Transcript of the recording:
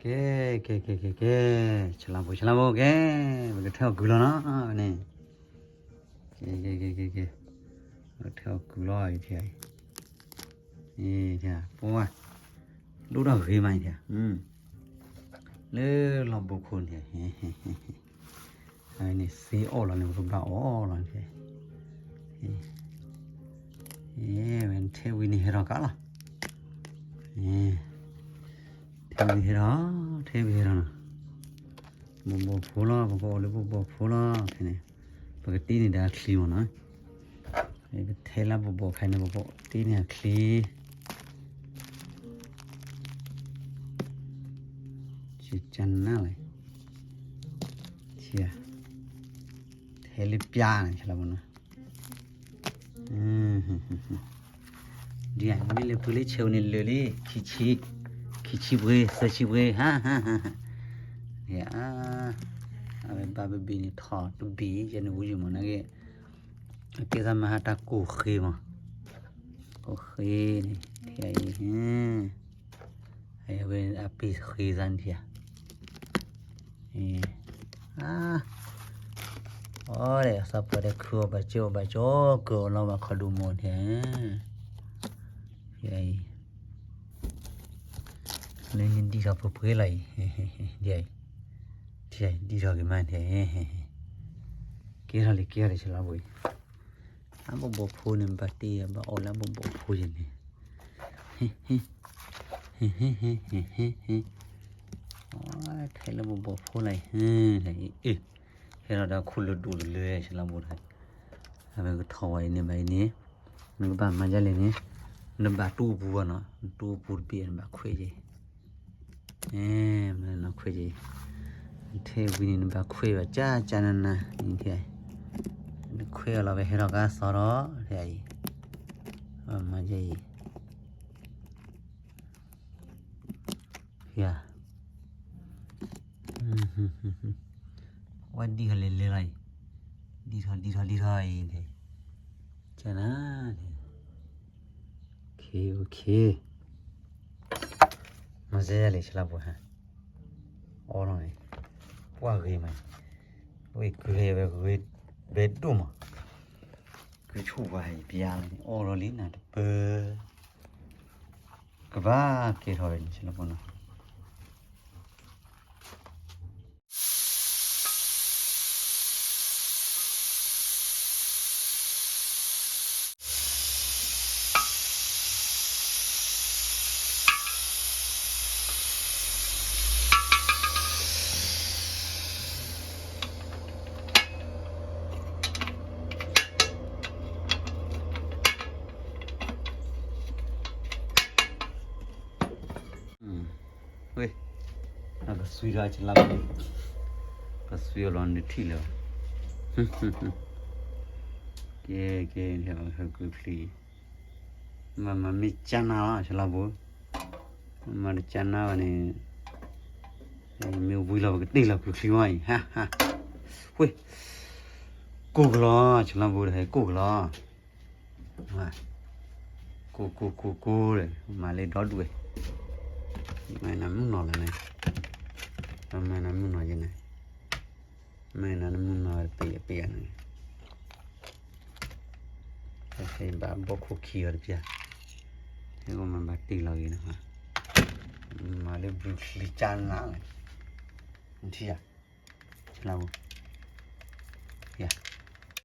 ကဲ, ကဲ, ကဲ, ကဲ, ကဲ, ဆလါဖိ, ဆလါဖိ, ကဲ, ပကထၢအီၣ်ကုၢ်လီၤနီၤ, န့ၣ်, ကဲ, ကဲ, ကဲ, ကဲ, ကဲ, ပကထၢအီၣ်ကုၢ်လီၤ, အံၤ, အံၤ, ပှၤ, ဒိၣ်ထီၣ်ဂ့ၤမး, အံၤ, လၢလီၢ်ဘိခိၣ်န့ၣ်, အန့ၣ် သ့အီၣ်လီၤန့ၣ် ပကဘၣ်အီၣ်လီၤ, အဝဲထဲဝံၤန့ၣ်ဟဲထီၣ်ကါလီၤ, ထဲဝံၤဟဲထီၣ်, ထဲဝံၤဟဲထီၣ်နီၤ, ဘိၣ်ဘိၣ်ဖိလီၤ, ပကအီၣ်လၢဘိၣ်ဘိၣ်ဖိလီၤ, ခဲန့ၣ်, ပကတ့န့ၢ်ဒီးအချံမ့ၢ်နီၤ, ပထဲလၢဘိၣ်ဘိၣ်ဖဲန့ၣ် ပကတ့န့ၢ်အချံ ကနၣ်လၢ, ထဲလၢပျါန့ၣ် ဆလါဖိနီၤ, ဒ်မ့ၢ်လၢပှ့ၤလၢဆဲးဝဲန့ၣ်လၢာ်လံ, ခံဆံ, ခံဆံပှ့ၤ, သၢဆံပှ့ၤ, ဟါ, အဝဲဘၣ်ဘဘ့ၣ်န့ၣ်ထီၣ်တဘ့ၣ် ယဲန့ၣ်ဝံၤယမ့ၢ်နာ်က့, အကဲသးမၤဟးတၢ်ကိၢ်ဃ့မး, ကိၢ်ဃ့န့ၣ်, အံၤ, အဝဲအပ့ၤဃ့သးန့ၣ်ဧါ, အီၤဒီး သးပှၢ်ဒီးခုအီၣ်ဘၣ်ကၠိအီၣ်ဘၣ်ကၠိ ကၢၤအီၤလီၤဘၣ်ခီဒိၣ်မးန့ၣ်, အံၤ, လၢန့ၣ်ဒံထီၣ်ပှဲၤပှဲၤလီၤအံၤ, ဒံထီၣ်က့ၤမးန့ၣ်, ကဲထီၣ်လံ ကဲထီၣ်လံ ဆလါဖိအံၤ, အဘိၣ်ဘိၣ်ဖိန့ၣ် ဘၣ်တ့ ဘၣ်အီၣ်လၢဘိၣ်ဘိၣ်ဖိယဲန့ၣ်, ထဲလၢဘိၣ်ဘိၣ်ဖိလီၤအံၤ, အ့ၣ်, ဟဲထီၣ်ဒီးခိၣ်လၢဒိၣ်တလၢ ဆလါဖိတခါ, အဝဲကထီၣ်ဝဲအံၤန့ၣ်ဘၣ်အံၤန့ၣ်, နကဘၣ်မၤဒ်လဲၣ်န့ၣ်, နဘၣ်တူၢ်ပူၤဘၣ်နီၤ, နတူၢ်ပူၤတဘ့ၣ် နဘၣ်ခွဲးယဲအံၤ, နခွဲးယဲအံၤ, ထဲဝံၤန့ၣ် နဘၣ်ခွဲးဘၣ်ကၠၢ်ကၠၢ်နၤနၤ, နခွဲးအီၤလီၤ ပဟဲထီၣ်ကါသီထီၣ်, ထဲအံၤ, မၤဒ်အံၤ ယၤ, ဝဲဒံထီၣ်လဲၤလဲၤလီၤအံၤ, ဒံထီၣ်ဒံထီၣ်ဒံထီၣ်အံၤ, ကနၤ, ခ့, အိၣ်ခ့, မၤစၢၤယၤလဲၣ် ဆလါဖိဟါ, အီလီၤန့ၣ်, ပှၢ်ဂ့ၤမး, ဝဲကုၤဟဲဝဲဂ့ၤ, ဘဲဒိၣ်မး, ကုၤဆူၣ်ပှၤဟဲပျါလီၤန့ၣ် အီလီၤလံနၤတပၢၢ် ကဘၣ်ကဲထီၣ်ဝဲန့ၣ် ဆလါဖိနီၤ. ဝဲ, ကဆွံထီၣ်ဆလါဖိ, ကဆွံအီၤလီၤနထံၣ်လၢၤဘၣ်, ကဲ, ကဲ, ဟဲကုချံ, မၤမၤမ့ၢ်ကၠၢ်နါလီၤ ဆလါဖိ, မၤတကၠၢ်နါဘၣ်န့ၣ်, မ့ၢ်ဝံၤလီၤပကတ့ၢ်လီၤကုချံမးအံၤ, ဝဲ, ကိၢ်ကလီၤ ဆလါဖိတဟဲကိၢ်ကလီၤ ကိၢ်ကိၢ်ကိၢ်ကိၢ်ဒီး မၤလၢဒီဒူၣ်ဝဲ, မၤနၤမုၢ်နီၤလၢန့ၣ်, မၤနၤမုၢ်နီၤယဲန့ၣ်, မၤနၤနမုၢ်နီၤတပ့ၤတပ့ၤဧါန့ၣ်, ဘၣ်ဘီၣ်ခိၣ်ခံဂၤတပျၢ်, ဟဲကမၤဘၣ်တ့ၢ်လီၤဂ့ၤနီၤ, မၤလၢဘုချံကၠၢ်နါန့ၣ်, နထံၣ်ဧါ, ဆလါဖိ